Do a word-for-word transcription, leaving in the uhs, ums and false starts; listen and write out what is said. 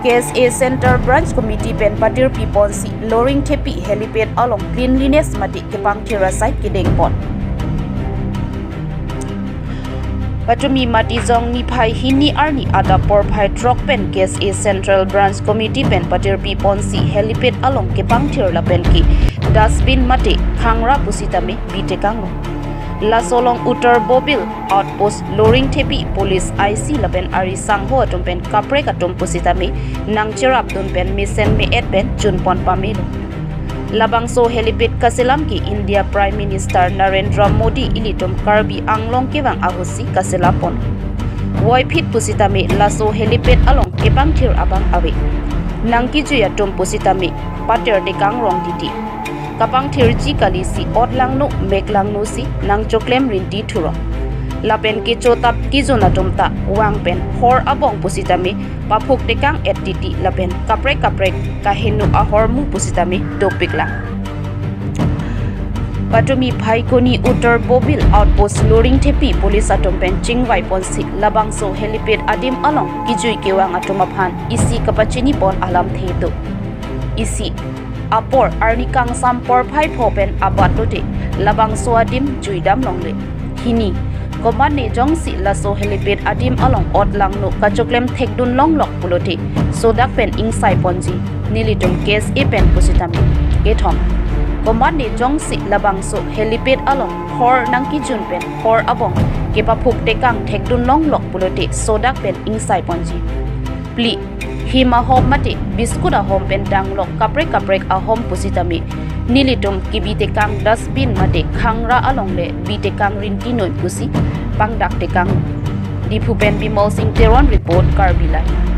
K S A Central Branch Committee pen patirpi ponsi Loringthepi Helipad along cleanliness mate kepangthir asai kedeng pon. Patumi Matijong niphai hini arni adap porphai throk pen K S A Central Branch Committee pen patirpi ponsi Helipad along kepangthir lapen ke dustbin mate khangra pusitame bitekang lo. Laso along Uttar Bobil Outpost Loringthepi Police I C lapen ari sangho atum pen kaprek atum pusitame nangcherapdun pen mesen me-et pen chunpon pamelo. Labangso helipad kaselam ke India Prime Minister Narendra Modi ilitum Karbi Anglong kevang ahutsi kaselam pon. Voiphit pusitame laso helipad along kepangthir abang ave. Nangkijui atum pusitame patir tekang rong titi. Kapangthirji kalisi otlangno meklangno si nangchoklem rinti thurong. Lapen kechotap kijun atum ta vang pen hor abong pusitame paphuk tekang et titi lapen kaprek kaprek kaheno ahormu pusitame dopiklang. Patumi Phaikuni Uttar Bobil Outpost Loringthepi Police atum pen chingvai ponsi labangso helipad adim along kijui kevang atum aphan isi kapachini pon alamthe do. Isi apor arni kangsam porphai pho pen abat lote labangso adim juidam longle. Hini, komatne jongsi laso helipad adim along otlangno kachoklem thekdun longlok pulote sodak pen ingsai ponji nelitum K S A pen pusitame. Kethom, komatne jongsi labangso helipad along hor nangkijun pen hor abong kepaphuk tekang thekdun longlok pulote sodak pen ingsai ponji. Phli, him ahom mate biskut ahom pen danglok kaprek kaprek ahom pusitame nelitum kebi tekang dustbin mate khangra along le bi tekang rinti noi pusi pangdak tekang. Diphu pen Bimol Singh Teron report, Karbi Live.